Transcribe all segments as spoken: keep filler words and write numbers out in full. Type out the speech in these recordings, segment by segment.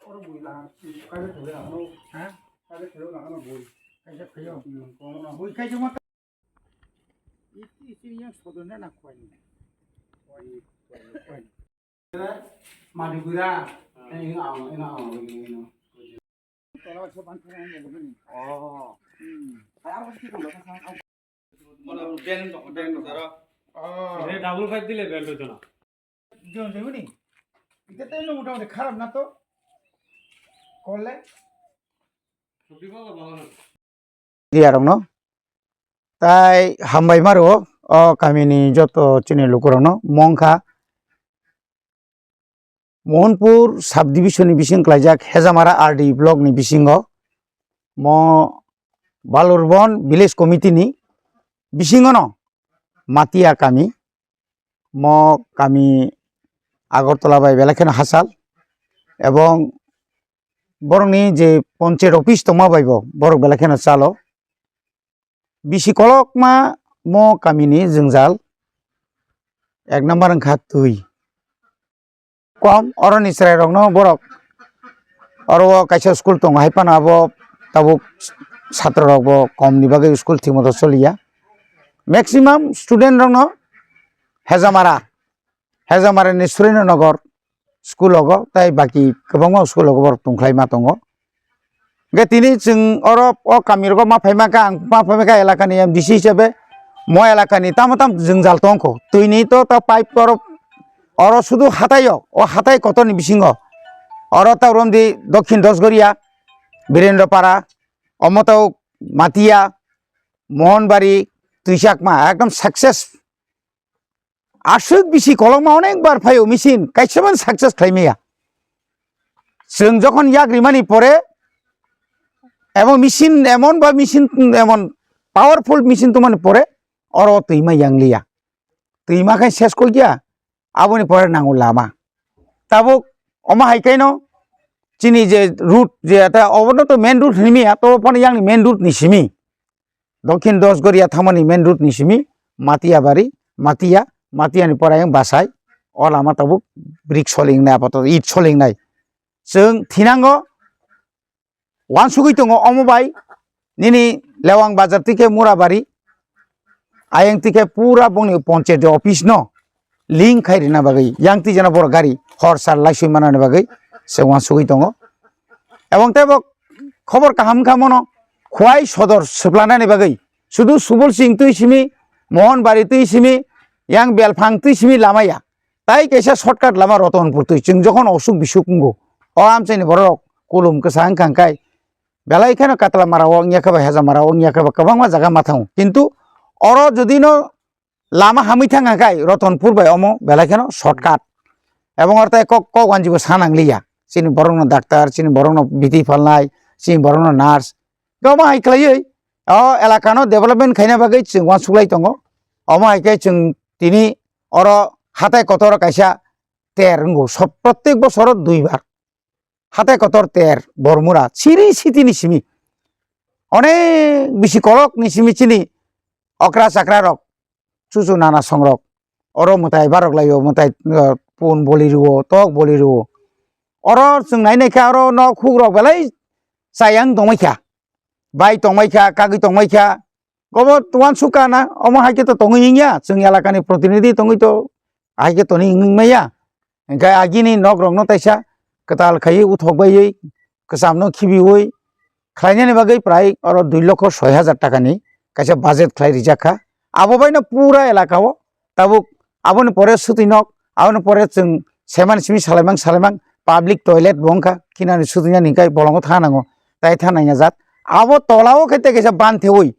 Oro bui la, kaisa thwlwi ang ano. Ha? Kaisa thwlwi ang ano bui. Kaisa thwlwi ang. Hmm, kono. Bui kaisa ma. Iti, iti yang sodona na kwani. Kwani, kwani, kwani. Madugura. Eh, ino ang, ino ang, ino, ino. Tola so ban thara ang ni. Oh. Hmm. Kaya ko kiti ko. Mane band to, band to, sir. Oh. Re double five dile band to na. Jon jebuni. Ita tayo motamoti kharap na to. Korle. Diya rokno. Tai hambai maro o kamini joto chini lukurokno mongkha. Mohanpur subdivision ni bising klaijak Hejamara R D block ni bisingo mo Balurbon village committee ni bisingo no Matia kami, mo kami Agartala bai belai kheno hachal, ebong borokni je ponchayat office tongma bai bo borok belai kheno chalo. Bisi kolokma mo kamini jwngjal ek number wngkha twi. Kom oroni chwrairokno borok oro o kaisa school tongo, hai phano abo tabuk satrorokbo komni bagwi school thikmoto choliya. Maximum student rokno Hejamara, Hejamara ni Surendra Nagar school ogo, tai baki kwbangma school ogo borok tongkhlai ma tongo. Hwnkhe tini chwng oro o kami rogo ma phaima kha, ang ma phaima kha elakani M D C hisabe mo elakani tamo tamo jwngjal tongkho. Twini to ta pipe oro, oro sudu hataio, o hatai kotorni bisingo. Oro ta romdi Dokhin Dosgoria, Birendra Para, omo to Matia, Mohanbari, Twisakma, ekdom success. Aswk bisi kolokma onek bar phaio machine, kaisa man success khlai maya. Chwng jokhon yak rimani pore, emon machine, emon ba machine, emon powerful machine tongmani pore, oro twima yangliya. Twima khai ses kok ya, aboni pore nango lama. Tabuk omo hai kaino chini je route, je ta obono to main route hini maya, to phano yang ni main route ni simi. Dokhin Dosgoria thangmani main road ni simi Matia bari, Matia, Matia ni pore ayang Basai, o lama tabuk brick soling nai, apato it soling nai. Chwng thinango wansugwi tongo omo bai nini Lewang Bazar tike Murabari, ayang tike pura bongni ponchayat office no link khai rina bagwi, yang twi jana borok gari hor sal laisui manani bagwi se wansugwi tongo. Ebong tei bo khobor kaham wngkha mono Khwai sodor swplanani bagwi sudu Subol Singh twi simi, Mohon Bari twi simi, yang Belphang twi simi lama ya. Tai kaisa shortcut lama Ratanpur twi. Chwng jokhon osuk bisuk wngo, o amchaini borok kulum kwsa wngkha hwnkhe belai kheno Katla mara o wngya khe ba, Heja mara o wngya khe ba, kwbangma jaga ma thango. Kintu oro jodi no lama hamwi thang kha khai Ratanpur bai omo belai kheno shortcut. Ebong oro tai kok, kok wanji bo sa nang liya. Chini borok no doctor, chini borok no biti phalnai, chini borok no nurse. Omo hai khlaiwi o elaka no development khaina bagwi chwng uansuk lai tongo. Omo hai khe chwng tini oro hatai kotor kaisa ter wngo. Sob, prottek bosoro dui bar. Hatai kotor ter, Bormura, siri sitini simi. Onek bisi kolok ni simi chini okra chakra rok, chuchu nana songrok. Oro mwtai barok laio, mwtai, uh, pun boli rwo, tok boli rwo. Oro chwng nai nai kha, oro nok huk rok belai chayang tongmai kha. Bai tongmai kha, kagwi tongmai kha. Obo uansuk kha na, omo hai khe to tongwi wngya, chwng elakani protinidhi tongwi to hai khe toni wngwi maya. Hwnkhe agini nok rokno taisa kwtal khaiwi uthok baiwi kwcham no khibiwi khlainani bagwi prai oro dui lokho soi hajar takani kaisa budget khlai rijak kha. Abo baino pura elaka o tabuk aboni pore swtwi nok, aboni pore chwng semani simi salaimang salaimang public toilet bo wngkha, khinani swtwinani hwnkhe bolongo thang nango, tai thang nangya jat. Abo tola o khe tei kaisa ban thewi,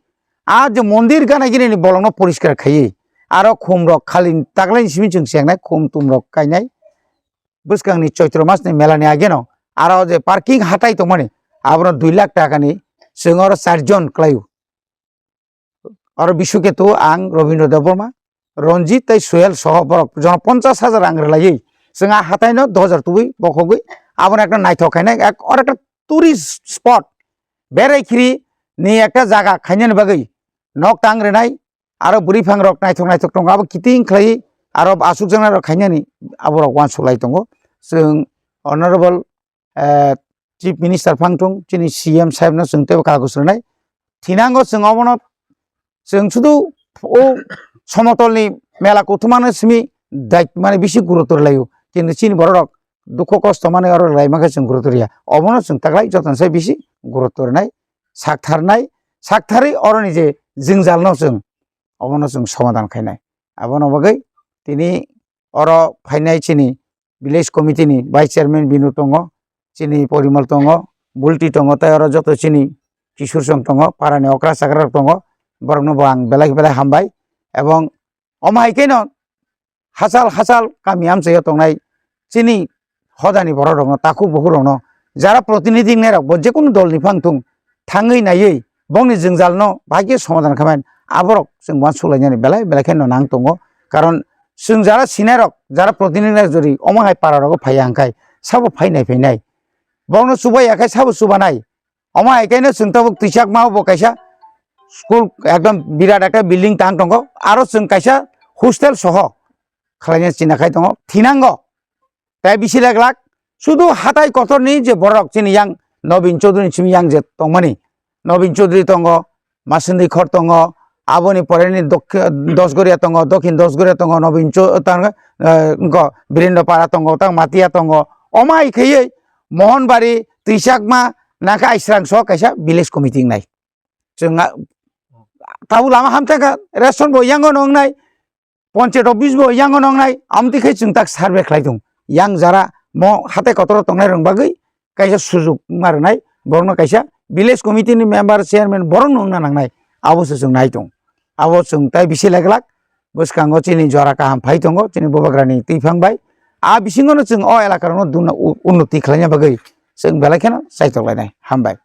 a je mondir gana gini ni bolongno poriskar khaiwi, aro khum rok khali taglai ni simi chwng chengnai, khum tum rok kainai. Bwskang ni Choitro mas ni mela ni age no aro je parking hatai tongmani, abono dui lakh taka ni chwng oro char jon kwlaio. Oro Bishuketu, ang Robindra Debbarma, Ranjit tei Suhel soho borok jono ponchash hajar rang rwlaiwi chwng a hatai no dos hajar tubui bokhogwi abono ekta naithok khainai, ek, oro ekta tourist spot, berai khiri ni ekta jaga khainani bagwi nok tang rwnai, aro bwrwi phang rok naithok naithok tongo, abo kiting khlaiwi aro aswk jaknai rok khainani aborok uansuk lai tongo. Chwng Honorable eh, Chief Minister phang thung, chini C M saheb no chwng teibo kagus rwnai. Thinango chwng obono chwng sudu o somotolni mela kuthumano simi dai-, mane bisi gurutor laio. Kintu chini bororok dukho kosto mane oro laima khe chwng gurutor ya. Obono chwng taklai jotono sai bisi gurutor nai, saktharnai, saktharwi oroni je jwngjalno chwng obono chwng somadan khainai. Abono bagwi tini oro phainai chini village committee ni vice chairman Binu tongo, chini Porimal tongo, Bulti tongo, tei oro joto chini Kishur song tongo, parani okra chakra rok tongo, borokno bo ang belai belai hambai. Ebong omo hai kheno hachal hachal kami amchaio tongnai chini hodani borok rokno, takhuk bukhuk rokno, jara protinidhi wngnai rok bo jekunu dol ni phang thung, thangwi naiwi bongni jwngjal no bahai khe somadan khaimani aborok chwng uansuk lainani belai belai khe no nang tongo. Karon chwng jara sinai rok, jara protinidhi wngnai jori omo hai para rogo phaiya hwnkhe sabo phainai phainai, borokno chubai ya khe sabo chubanai. Omo hai khe no chwng tabuk twisak ma bo kaisa school ekdom birat ekta building tang tongo, aro chwng kaisa hostel soho khlaina china khai tongo, thinango. Tei bisi lek lak sudu hatai kotorni je borok chini yang Nobin Chaudhary ni simi yang je tongmani, Nobin Chaudhary tongo, Masindi Khor tongo, aboni poreni Dokhi-, Dosgoria tongo, Dokhin Dosgoria tongo, Nobin Chau-, tang, eh, wngkho Birendra Para tongo, tang Matia tongo. Omo hai khaiwi Mohanbari, Twisakma, nangkhe Aisrang so kaisa village committee wngnai. Chwng a-, tabuk lama hamtang kha, ration bo yango no wngnai, panchayat office bo yango no wngnai, amtwi khe chwng tak survey khlai tongo. Yang jara mo hatai kotoro tongnai rwng bagwi kaisa sujuk ma rwnai, borokno kaisa village committee ni member, chairman borokno wngna nangnai, abo se chwng nai tongo. Abo chwng tai bisi lek lak bwskango chini jora kaham phai tongo, chini bubagrani twiphang bai. A bisingo no chwng o elaka rokno duna u-, unnoti khlaina bagwi chwng belai kheno chaitok lainai. Hambai.